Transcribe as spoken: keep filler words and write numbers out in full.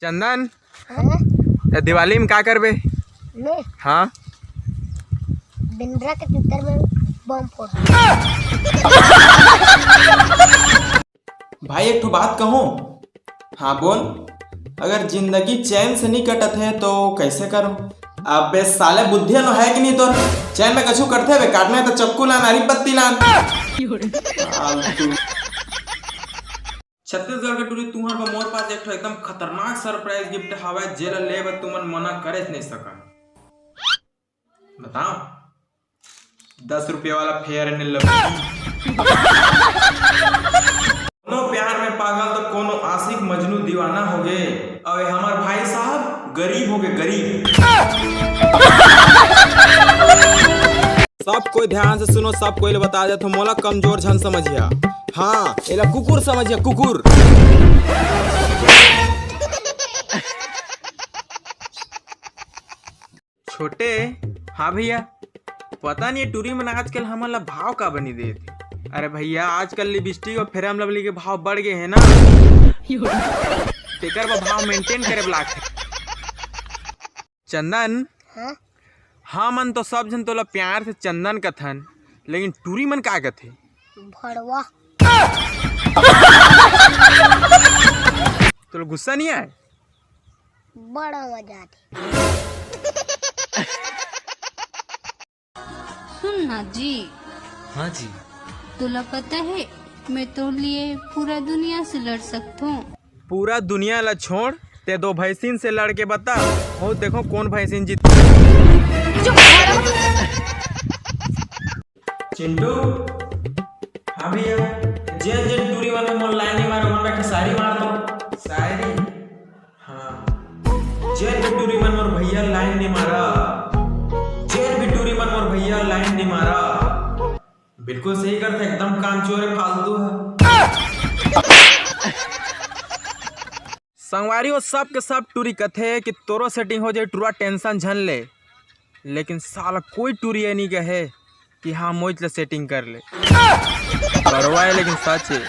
चंदन, हाँ? त दिवाली में का करबे? मैं? हाँ। बेंदरा के तीतर में बम फोड़। भाई, एक ठो बात कहूँ? हाँ, बोल। अगर जिंदगी चैन से नहीं कटत है, तो कैसे करूँ? अबे साले, बुद्धि अनु है कि नहीं तोर? चैन में कछु कटथे बे? काटना है तो चक्कू लान, अरी पत्ती लान। फालतू। छत्तीसगढ़ के टूरी तुंहर बर मोर पास एक ठो एकदम खतरनाक सरप्राइज गिफ्ट हवय, जेला ले बर तुमन मना करे नहीं सकन। बताओ, दस रुपया वाला फेयर एंड लवली। कोनो प्यार में पागल तो कोनो आशिक मजनू दीवाना होगे। अबे हमर भाई साहब गरीब होगे, गरीब। सब कोई ध्यान से सुनो, सब कोई ले बता देथो, मोला कमजोर झन समझिया। हाँ, एला कुकुर समझिया, कुकुर। छोटे, हाँ भैया, पता नहीं टूरी मन आजकल हमन ला भाव का बनी देत। अरे भैया, आजकल लिपस्टिक और फेयर लवली के भाव बढ़ गए हैं ना, तेकर बर भाव मेंटेन करे बर लागथे। चंदन, हाँ? हमन तो सब झन तोला प्यार से चंदन कथन, लेकिन टूरी मन का कथे? भड़वा। तोला गुस्सा नहीं आए? बड़ा मजा आथे। सुन ना जी। हाँ जी। तोला पता है, मैं तोर लिए पूरा दुनिया से लड़ सकथों। पूरा दुनिया ला छोड़, ते दो भैंसिन से लड़ के बता, हो देखो कौन भैंसिन जीत। चिंटू, हाँ भैया, जेन जेन टूरी मन मोर लाइन नहीं मारे, मन बैठे शायरी मार दो। शायरी? हाँ। जेन भी टूरी मन मोर भैया लाइन नहीं मारा, जेन भी टूरी मन मोर भैया लाइन नहीं मारा। बिल्कुल सही करथे, एकदम कामचोर है, फालतू है। संगवारी हो, सब के सब टूरी कथे कि तोरो सेटिंग हो जाए टूरा, टेंशन झन ले, लेकिन साला कोई टूरी ये नहीं कहे कि हाँ मोहित ले सेटिंग कर ले। करवाए लेकिन सच है।